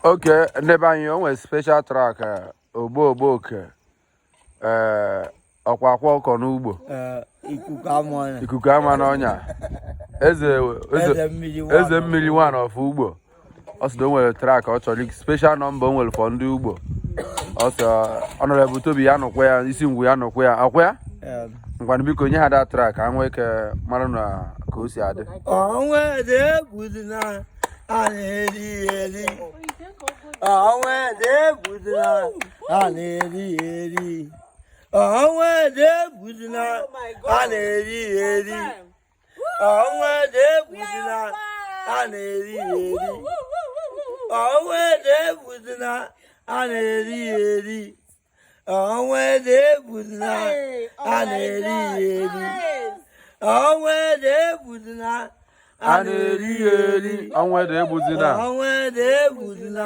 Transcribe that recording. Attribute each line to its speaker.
Speaker 1: Okay, ndị be anyị, o nwere special track, ogbo ogbo oke, ee, ọkwa akwa ọkọ n'ugbo.
Speaker 2: Ee, ikuku ama.
Speaker 1: Ikuku ama n'ọnya, eze eze.
Speaker 2: Eze mmiri.
Speaker 1: Eze mmiri one of ugbo, ọ sị na o nwere track ọ chọrọ, special number o nwere for ndị ugbo. Ọ sị Honorable Tobi ya nụkwa ya, isi ngwu ya nụkwa ya, ọkwa ya. Ngwanụ, biko nye ha that track ka nwee ike mara na ka o si adị.
Speaker 2: Ọnwa ede egwuzina, a na-eri eri. Ọnwa ede egwuzina, a na-eri eri. Ọnwa ede egwuzina, a na-eri eri. Ọnwa ede egwuzina, a na-eri eri. Ọnwa ede egwuzina, a na-eri eri. Ọnwa ede egwuzina, a na-eri eri. Ọnwa ede egwuzina,
Speaker 1: A na-eri ya eri. Ọnwa ede egbuzina.
Speaker 2: Ọnwa ede egwuzina.